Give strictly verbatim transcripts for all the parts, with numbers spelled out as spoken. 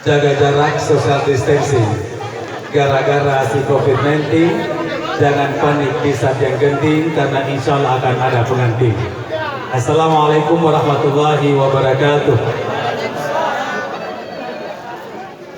Jaga jarak, social distancing. Gara-gara si covid sembilan belas, jangan panik di saat yang genting, karena insya Allah akan ada pengantin. Assalamualaikum warahmatullahi wabarakatuh.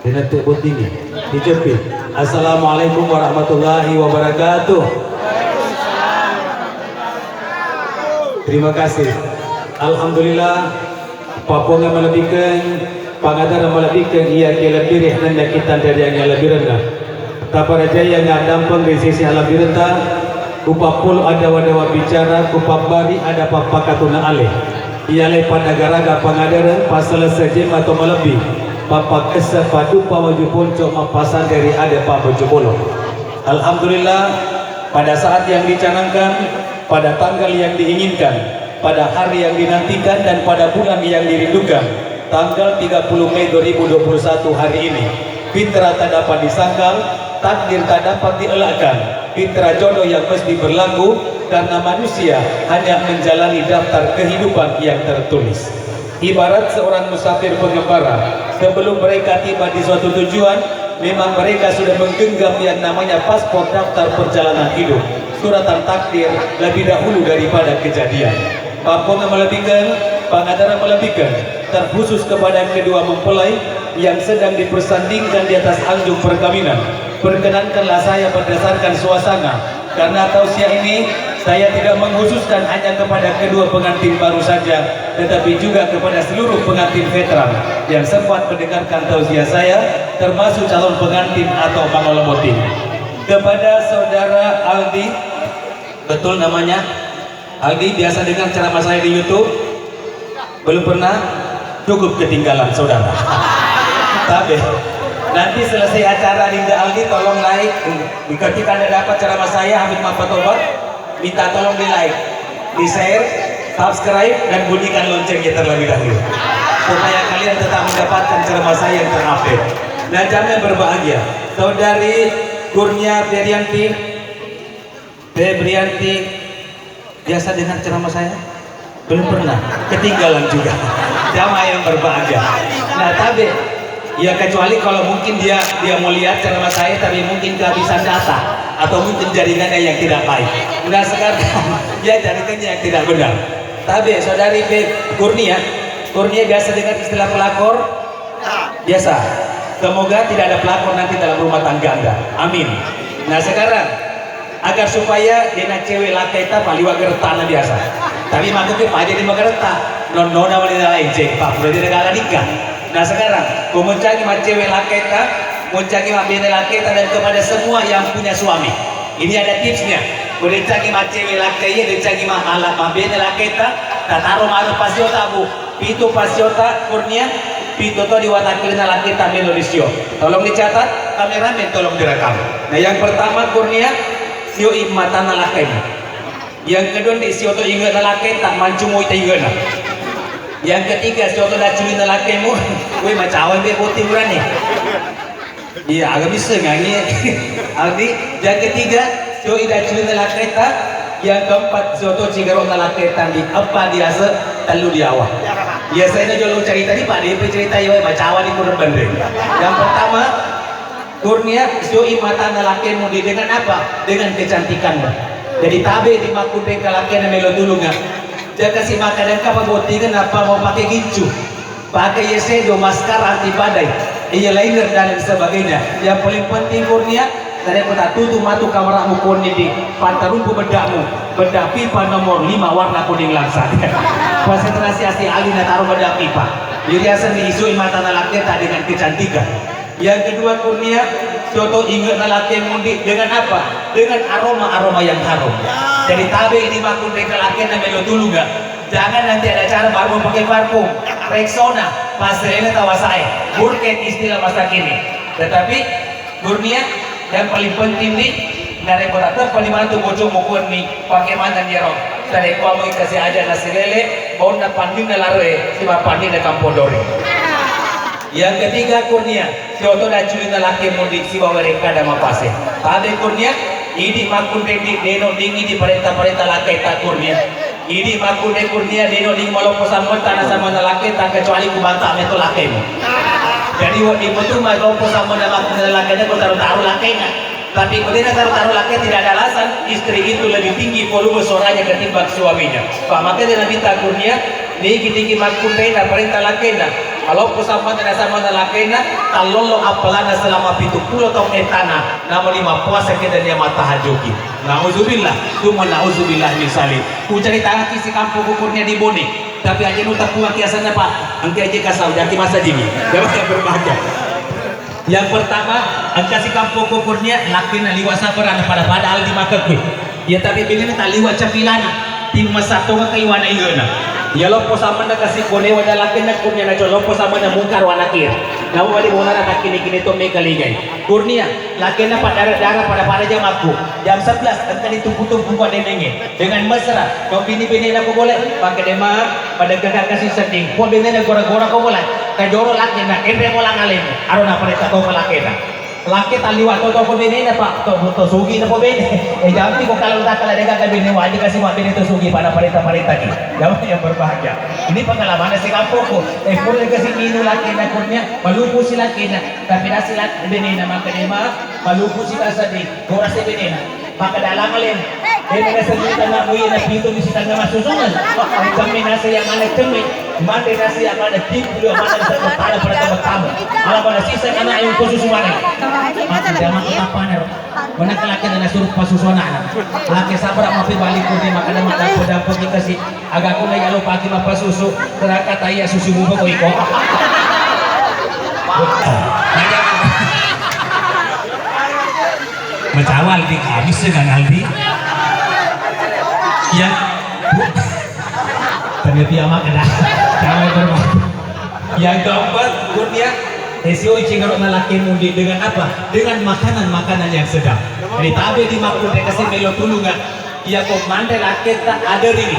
Dinette bottingi, diceppi. Assalamualaikum warahmatullahi wabarakatuh. Terima kasih. Alhamdulillah, Papponge malebbikeng, pangadareng malebbikeng, iya ke lebbire nenna kita dari yang lebbirenna. Taparajai yang addampeng ri sisi alebbirenta, kupappolo adawa-dawa bicara, kupabbari ada pappakatuna ale. Iyalai pada garaga pangadareng, passelesse jemma to malebbi, pappakesse paduppa maju ponco, mappasang dari ada pabaju bolo. Alhamdulillah, pada saat yang dicanangkan, pada tanggal yang diinginkan, pada hari yang dinantikan, dan pada bulan yang dirindukan, tanggal tiga puluh Mei dua ribu dua puluh satu hari ini, fitrah tak dapat disangkal, takdir tak dapat dielakkan, fitrah jodoh yang mesti berlaku, karena manusia hanya menjalani daftar kehidupan yang tertulis. Ibarat seorang musafir pengembara, sebelum mereka tiba di suatu tujuan, memang mereka sudah menggenggam yang namanya paspor daftar perjalanan hidup, suratan takdir lebih dahulu daripada kejadian. Papponge malebbikeng, pangadareng malebbikeng, terkhusus kepada kedua mempelai yang sedang dipersandingkan di atas anjung perkawinan. Perkenankanlah saya berdasarkan suasana, karena tausiah ini saya tidak mengkhususkan hanya kepada kedua pengantin baru saja, tetapi juga kepada seluruh pengantin veteran yang sempat mendengarkan tausiah saya, termasuk calon pengantin atau mangolomoting. Kepada saudara Aldi, betul namanya, Aldi, biasa dengar ceramah saya di YouTube? Belum pernah? Cukup ketinggalan, saudara. Tapi nanti selesai acara Dinda Aldi, tolong like. Ketika Anda dapat ceramah saya, habis mapatobat, minta tolong di like, di share, subscribe, dan bunyikan loncengnya terlebih dahulu, supaya kalian tetap mendapatkan ceramah saya yang terupdate. Nah, jamaah yang berbahagia, saudari Kurnia Ferianti, Febrianti, biasa dengar ceramah saya? Belum pernah. Ketinggalan juga. Jamaah yang berbahagia. Nah, tabe. Ya, kecuali kalau mungkin dia dia mau lihat ceramah saya, tapi mungkin kehabisan data atau mungkin jaringannya yang tidak baik. Nah, sekarang ya, jaringannya yang tidak benar. Tabe, saudari Fe-, Kurnia, Kurnia biasa dengar istilah pelakor? Biasa. Semoga tidak ada pelakor nanti dalam rumah tangga Anda. Amin. Nah, sekarang, agar supaya dena cewek lakkaita paliwa gerettana biasa. Tapi makkukku paja di mageretta. Nonnona mani lain cek, Pak, udah tidak ada nikah. Nah, sekarang, ko moncangi macewek lakkaita, moncangi mabbene lakkaita, dan kepada semua yang punya suami. Ini ada tipsnya. Ko dencangi macewek lakkaie, dencangi ma-, ala-, mabbene lakkaita, tataro maro pasio tabu. Pitu pasiota Kurnia, pitu to diwatakilna lakkaita melo lisio. Tolong dicatat, kameramen tolong direkam. Nah, yang pertama Kurnia, sioi matana lakkaimu. Yang kedua, di sio to inge'na lakkaita, mancu moi ta inge'na. Yang ketiga, sio to dacculinna lakkaimu, woi, macawa be boti urane. Iya, aga missengangngi. Aldi, yang ketiga, sioi dacculinna lakkaita. Yang keempat, sioto cigaro'na lakkaita, di eppa diase, tellu diawa. Biasanya jolo cerita di Pak Depe cerita, iya, macawa di kurang bende. Yang pertama, Kurnia, sioi matana lakkaimu di dengan apa? Dengan kecantikanmu. Jadi tabe di makkunrai kalakkaina melo tulunga. Jaka si makkadang kapa bottingan apa mau pakai gincu. Pakai iya sedo, maskara, anti badai, iya liner dan lain sebagainya. Yang paling penting Kurnia, narekko tattutu matu kamara'mu konni di, pantarumpu bedda'mu, bedda pipa nomor lima warna kuning langsat. Konsentrasi asli ahli nataro bedda pipa. Jadi asal diisui matana lakkaita dengan kecantikan. Yang kedua Kurnia, sioto inge'na lakkaimu di dengan apa? Dengan aroma-aroma yang harum. Jadi tabe di makkunrai kalakkaina melo tulunga. Jangan nanti ada acara baru mau pakai parfum, Rexona, paselena tawasae, Burkett istilah masa kini. Tetapi Kurnia, yang paling penting di, narekko tateppa di matu bocong mukuanni, pakai maneng iyaro. Tarekko mau kasih aja nasi lele, baunna pandinna laroe, siba pandinna kampong dori. Yang ketiga Kurnia, sioto dacculinna lakkaimu di sibawa werekkada mapase. Tabe Kurnia, idi makkunrai di deno dingi di parenta-parenta lakkaita Kurnia. Idi makkunrai Kurnia deno dingi maloppo sammetta nasamanna lakkaita kecuali ku banta meto lakkaimu. Jadi wedding metu maloppo sambanna lakkainna ko taro-taro lakkainna. Tapi ko dena taro-taro lakkainna, tidak ada alasan istri itu lebih tinggi volume suaranya ketimbang suaminya. Pak, makanya Nabi takurnia, niki-niki makkunraina parenta lakkainna. Maloppo sambanna, sambanna lakkainna, tallollo appalanna selama pitu pulo taung ettana, nama lima puasa kita dia mata hajuki. Nauzubillah, summa nauzubillah min salik. Ucari tangan kisi kampung kukurnia di Bone. Tapi aja nu tapuang kiasanna, Pak. Engka aja kasau, jaki masa dini. Jawab yang berbahagia. Yang pertama, engka si kampung kukurnia, lakkainna liwa sabar, ada pada-pada Aldi maka kui. Ya, tapi bilini tak liwa capilana. Tim masa tonga kaiwana igena. Ya, loppo samana kasih kone wada lakkainna kurnia na loppo samana mungkar wana kir. Nawa wali monara takkini-kini to mega ligai. Kurnia, lakkainna padara-dara pada-pada jamakku. Jam sebelas, engka ditumpu-tumpu kua denenge. Dengan mesra, ko bini-binena ko bola, pake dema, pada kakak kasih sedih. Ko benena gora-gora ko bola, kajoro lakkainna, enre bola ngalemu. Aro na pareta to lakkainna. Lakkai talliwa to to ko benena, Pak. To, to sugi na ko bene. Eh, jampi ko kalau tak kala dega ka bene wajib kasih mak bene to sugi pada pareta-pareta ki. Jawab yang berbahagia. Ini pengalaman si kampungku. Eh, pura kasih minu lakkainna kurnia, malupu si lakkainna. Tapi nasi lak benena maka dema, malupu si kasadi, gora si benena. Maka dalam alem. Ini nasi kita nak mui na pintu di sitanga masusungan. Kami nasi yang mana kami, mati nasi yang mana tipu dia mana bisa bertahan pada tamu-tamu. Kalau pada sisa anak yang khusus mana? Mati dia mati apa nih? Mana kelakar dan suruh pasusuan anak. Laki sabar mafi balik kurnia maka ada mata dapat kita sih. Aga ko mega lo pake mappasusu, teraka taiya susu bubu ko iko. Macawal di habis dengan Aldi. Ya. Tapi dia makan dah. Jangan berbuat. Yang keempat, kurnia, esio icigaro nalaki mundi dengan apa? Dengan makanan-makanan yang sedap. Jadi tabe di makkunrai kasih melo tulungan. Iyako manre lakketta aderiwi,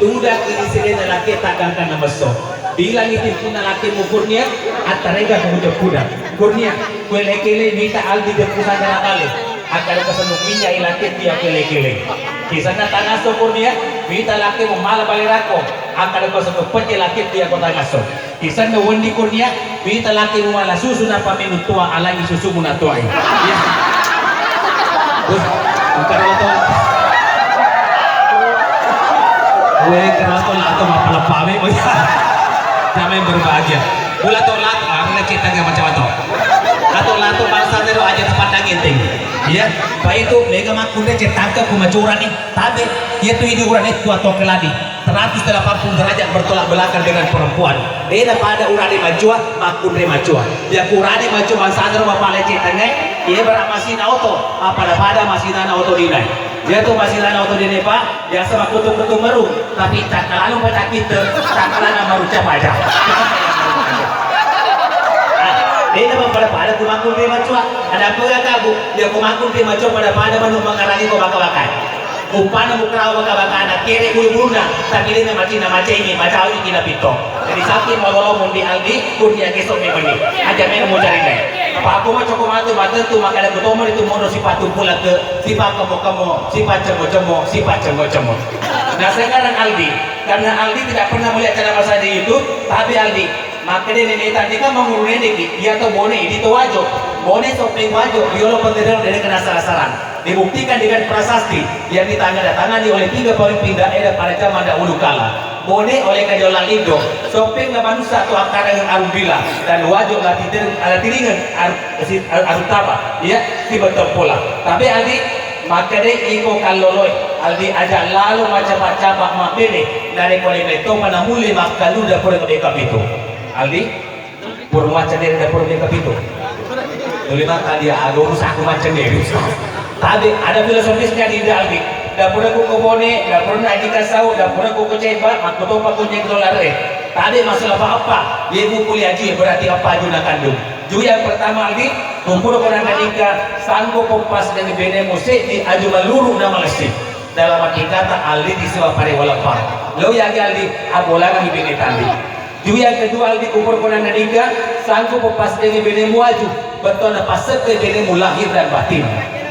tudang ini sedena lakketta gangkanna messo. Bilangi tippunna lakkemu kurnia, attarega ko jeppuda. Kurnia, kuele-kele mita Aldi jeppu sandara bale. Akkada pesennu minyak i lakketta kuele-kele. Kisanna tangasso kurnia, mita lakkemu mala bale rakko. Akkada pesennu pecce lakketta ko tangasso. Isenna wendi kurnia, mita laki muala susu nappa minung tua alangi susumu natuai. Iya. Weh, engka rolo to. Weh, engka rolo to lato mappalepawe. Oh iya. Damai berbahagia. Mula to lato, ah, mula kita nggak macam to. Lato lato bangsa tero aja tempat daging ting. Iya. Pak itu mega makkunde cetangke ku macurani. Tabe, iya tu hidup urane tua to keladi. Seratus delapan puluh derajat bertolak belakang dengan perempuan. Dena pada urane macua, makkunre macua. Ya kurane macua bangsana ro mapale cetangnge, ye bara masina oto, apa pada pada masina na oto dinai. Ya tu masina na oto dinai, Pak, biasa makutu-kutu meru, tapi tak kelalu pada kita, tak kelalu meru capaja. Dena pada pada ku makkunre macua, ada apa ya kabu? Ya ku makkunre macua pada pada manu mengarangi ko baka-baka. Umpana mukrawa baka-bakana, kere bulu-buluna, tapi dena macina macengi, macawi kina pito. Jadi sakit malolo mundi Aldi, kurnia keso memeni. Aja mena mau cari deh. Apa aku mau coko matu, matu tu maka ada kutomo itu modo sifat tumpulak ke, sifat kemo-kemo, sifat cemo-cemo, sifat cemo-cemo. Nah sekarang Aldi, karena Aldi tidak pernah melihat cara masa di YouTube, tapi Aldi, maka dia nenek tadi kan mengurus nenek, dia tuh bone, ini tuh wajo. Bone sopeng wajo, yolo penderel dari kena salah-salah. Dibuktikan dengan prasasti yang ditandatangani oleh tiga pemimpin daerah pada zaman dahulu kala. Bone oleh Kajola Lindo, sopeng na manusia tu akkareng Arung Bila, dan wajo la titereng ala tiringan Ar-, si-, Ar-, Arung Taba, ya, si Beton Pola. Tapi Aldi, maka deh iko kalloloi, Aldi aja lalu macapa-capa mabene, dari kole metong mana mulai makkalu dapur yang kapitu. Aldi, Pura macca dere dapur dia kapitu. Tuli mata dia, aduh, rusak aku macca dere. Tapi ada filosofisnya di Dalbi. Dapur aku kobone, dapur na aji kasau, dapur aku keceba, aku topa kunyek dolar eh. Tapi masalah apa-apa, ye bu kuliah aji, berarti apa aju na kandung. Ju yang pertama Aldi, kumpul ko nanda nikah, sanggup pas dengan bene musik di aju maluru nama lesi. Dalam arti kata, Aldi di siwa pare walepang. Lo ya Aldi, abolangan bene tandi. Ju yang kedua, Aldi, umur ko nanda nikah, sanggup pas dengan benemu aju, betul na pasek ke benemu lahir dan batin.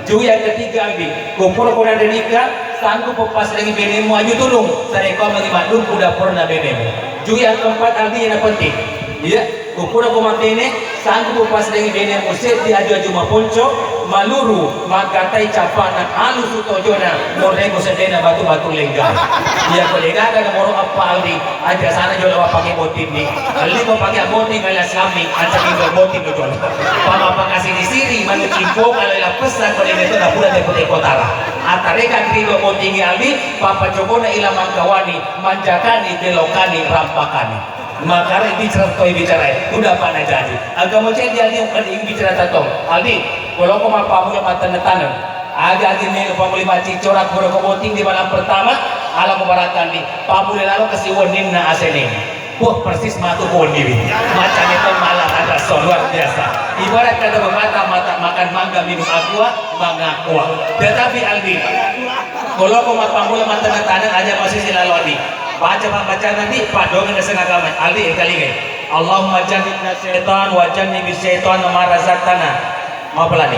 Ju yang ketiga, Aldi, umur ko nanda nikah, sanggup pas dengan benemu aju tulung, sareko magi madung kuda purna benemu. Ju yang keempat, Aldi, yang penting, ya, umur ko mabene, Kangku pas dengi bene museddi aju-aju maponco, maluru, makatai capana, alusu tojona, morrego sedena batu-batu lengga. Iya ko degaga na moro appa Aldi, aja sana jolo mapake botinni. Aldi ko pake boting ala sami, aja indo boting do jolo. Pama pakasiri-siri, manu cimpo kalau ila pesan ko dene to dapura teko-teko tara. Atareka krido botingi Aldi, papa jokona ila mangkawani, manjakani, belokani, rampakani. Makare bicara toi bicara, udah apa na jadi. Agama jadi Aldi, kan ini bicara tatong. Aldi, kalau kau mau pamuka mata tanam, agak-agak ini pamuka baca corak berapa boting di malam pertama, alam kebaratan di pamuka lalu ke siwon ninna asene. Wah, persis matu kau diri. Macam itu malah ada so luar biasa. Ibarat kata pepatah, mata makan mangga minum aqua, mangga aqua. Tetapi Aldi, kalau kau mau pamuka mata tanam aja masih si lalu Aldi. Baca, Pak, baca nanti, Pak, doang yang sengaja, Aldi, kali ini. Allahumma jannibna syaitan wa jannibi syaitan ma razaqtana. Mau pelani?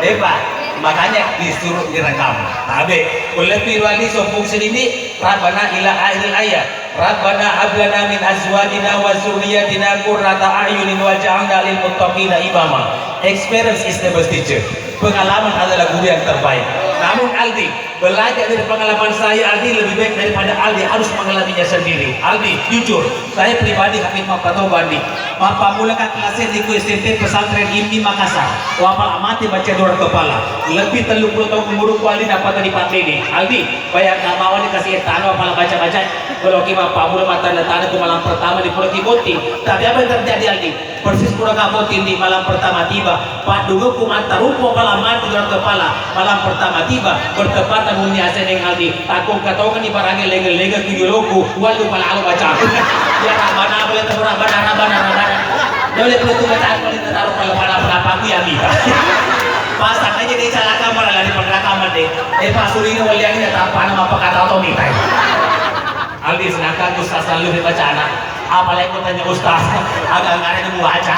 Eh, Pak, makanya disuruh direkam. Tabe, ullepi ruali sompung sedini, Rabbana ila akhiril ayat. Rabbana hab lana min azwajina wa dzurriyyatina qurrata a'yunin waj'alna lil muttaqina imama. Experience is the best teacher. Pengalaman adalah guru yang terbaik. Namun Aldi, belajar dari pengalaman saya, Aldi lebih baik daripada Aldi harus mengalaminya sendiri. Aldi, jujur, saya pribadi Habib Mapatoba, Aldi. Mappammulaka kelas di S M P Pesantren Immi Makassar. Wapala mati baca dua kepala. Lebih tellu puluh tahun umurku, Aldi, dapat tadi Pak Beni. Aldi, bayangkan mawani kasih tanah wapala baca-baca. Kalau ki mappammula matanda-tanda ku malam pertama di Pulau Kiboti. Tapi apa yang terjadi, Aldi? Persis pura kaboti di malam pertama tiba, paddungukku mattarumpo pala mati dua kepala. Malam pertama tiba, bertepatan wenni aseneng Aldi, takkong katongeng ni barange lege-lege ku yoloku, wallu pala alo baca. Ya Rabbana, boleh temu Rabbana, Rabbana, Rabbana. Boleh perlu tu baca, boleh taruh pala pala pala paku ya mita. Pasang aja deh calaka malah lari penggerak amat deh. Eh, Pak Surino, walian ini tak apa nama apa kata atau mita. Aldi, sedangkan Ustaz Salih bacana, apalagi ko tanya Ustaz, agak ngarep muaca.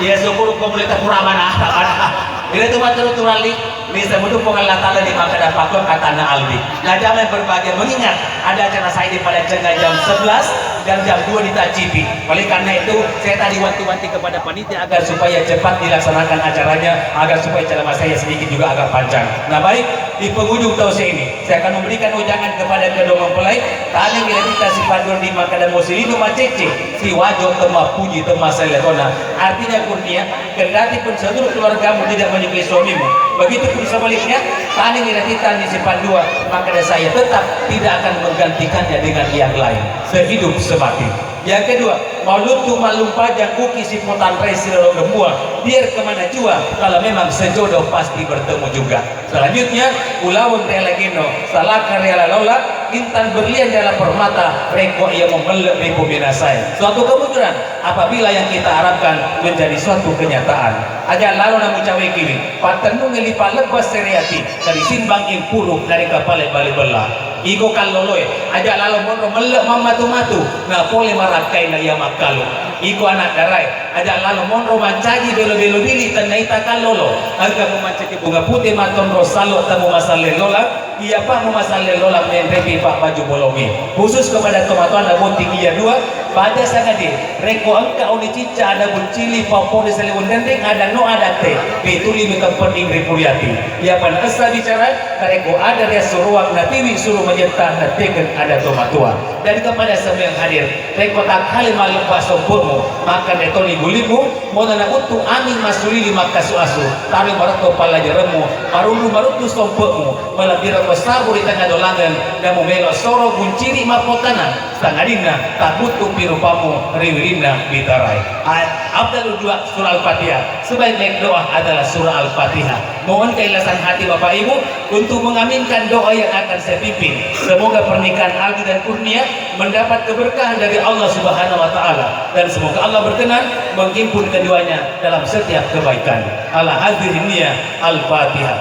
Iya, syukur ko mulai tepura mana, mana. Ini tuh maturu turali, bisa mutu Puang Allah Ta'ala di maka dapat katana Aldi. Nah, jamaah yang berbahagia, mengingat ada acara saya di Palancengga jam sebelas dan jam dua di Tacipi. Oleh karena itu, saya tadi wanti-wanti kepada panitia agar supaya cepat dilaksanakan acaranya, agar supaya ceramah saya sedikit juga agak panjang. Nah, baik, di penghujung tausiah ini, saya akan memberikan wejangan kepada kedua mempelai, taneng ila kita si Pandor di Makada Musilinu Macece, si Wajo temma puji temma selekona. Artinya kurnia, kendati pun seluruh keluargamu tidak menyukai suamimu, begitu pun sebaliknya, taneng ila kita di si Pandua, maka saya tetap tidak akan menggantikannya dengan yang lain, sehidup semati. Yang kedua, mauludtu mallumpajang kuki si Potanre silolo gembua, biar kemana jua, kalau memang sejodoh pasti bertemu juga. Selanjutnya, ulaweng riala geno, salaka riala lola, intan berlian riala permata, rekko iya memelle ribu minasae. Suatu kemujuran, apabila yang kita harapkan menjadi suatu kenyataan. Aja lalo namu cawe kiri, pattennung lipa lebbas seriati, dari simbang impuru, dari kapale bali bella. Iko kalloloe, aja lalo monro melle mammatu-matu, na pole marakkai na iya makkalu. Iko anak darae, aja lalo monro mancaji belo-belo bili tennaita kallolo. Engka mumancaji bunga pute matonro salo temu masalle lola, iya pa mumasalle lola menrepi pa baju bolongi. Khusus kepada tomatoanna botting iya dua, pada sangadi, rekko engka oni cicca ada buccili pa pole saliweng denreng ada no adatte, pituli mi tempedding ri puriati. Iya pa naessa bicara, Narekko ada riassuroang natiwi suro majetta nattekeng ada tomatoa. Dan kepada semua yang hadir, rekko takkale mallebba sompo'mu, makkeda toni gulimmu, mona nabuttu anging massulili makkasu-asu, taroi maretto pallajaremmu, marunru maruttu sompo'mu, malebbirekko sabu ri tengnga dolangeng, namumelo soro gunciri mappotanang, sangadinna tabbuttupi rupamu ri wirinna bitarae. A-, afdalu doa surah Al-Fatihah. Sebaik-baik doa adalah surah Al-Fatihah. Mohon keikhlasan hati Bapak Ibu untuk mengaminkan doa yang akan saya pimpin. Semoga pernikahan Aldi dan Kurnia mendapat keberkahan dari Allah Subhanahu wa Ta'ala, dan semoga Allah berkenan menghimpun keduanya dalam setiap kebaikan. Ala hadhihi niyah, Al-Fatihah.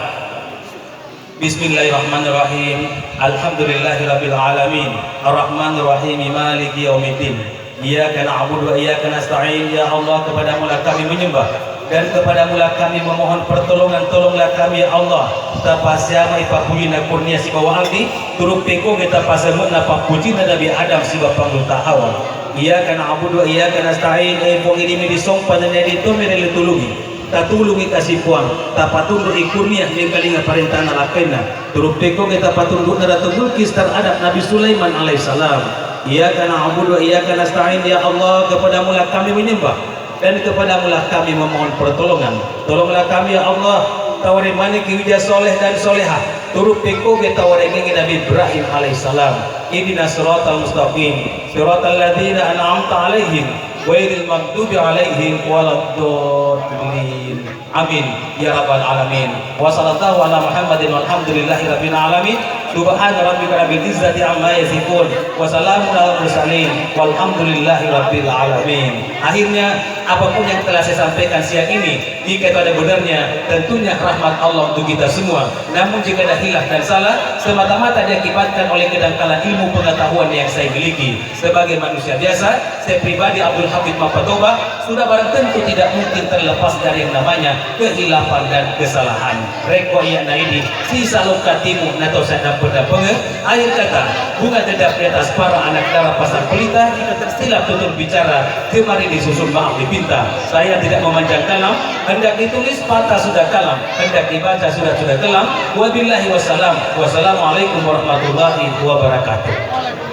Bismillahirrahmanirrahim. Alhamdulillahirabbil alamin. Arrahmanirrahim. Maliki yaumiddin. Iyyaka na'budu wa iyyaka nasta'in. Ya Allah, kepadamu lah kami menyembah dan kepadamu lah kami memohon pertolongan. Tolonglah kami, ya Allah. Tapasiama ipapujina Kurnia sibawa Aldi, turung pekkogi tapasemme'na pappujinna Nabi Adam sibawa panggurutta Hawa. Iyyaka na'budu wa iyyaka nasta'in, eh, Puang idi midi sompa nennia idi tommi rele tulungi. Tatulungi kasi Puang, tapatunrui kurnia mengkalinga parentana lakkainna. Turuppekkoge tapatunruna Ratu Bulqis terhadap Nabi Sulaiman alaihissalam. Iyyaka na'budu wa iyyaka nasta'in, ya Allah, kepadamulah kami menyembah dan kepadamulah kami memohon pertolongan. Tolonglah kami ya Allah, tawareng maniki wija soleh dan soleha. Turuppekkoge tawarengengi Nabi Ibrahim alaihissalam. Ihdinas siratal mustaqim, siratal ladzina an'amta alaihim, ghairil maghdubi alaihim waladdallin. Amin ya rabbal alamin. Wa sallallahu ala Muhammadin walhamdulillahi rabbil alamin. Subhana rabbika rabbil izzati amma yasifun. Wa salamun ala mursalin. Walhamdulillahi rabbil alamin. Akhirnya, apapun yang telah saya sampaikan siang ini, jika itu ada benarnya, tentunya rahmat Allah untuk kita semua. Namun jika ada khilaf dan salah, semata-mata diakibatkan oleh kedangkalan ilmu pengetahuan yang saya miliki. Sebagai manusia biasa, saya pribadi Abdul Habib Mapatoba sudah barang tentu tidak mungkin terlepas dari yang namanya kehilafan dan kesalahan. Rekko iya naidi, sisa lokatimu nato saya dampeng-dampengeng, akhir kata, bunga dedap di atas para anak dara pasang pelita, jika tersilap tutur bicara, kemari disusul maaf dipinta. Saya tidak memanjang kalam, hendak ditulis patah sudah kalam, hendak dibaca sudah-sudah kelam. Wabillahi wassalam. Wassalamualaikum warahmatullahi wabarakatuh.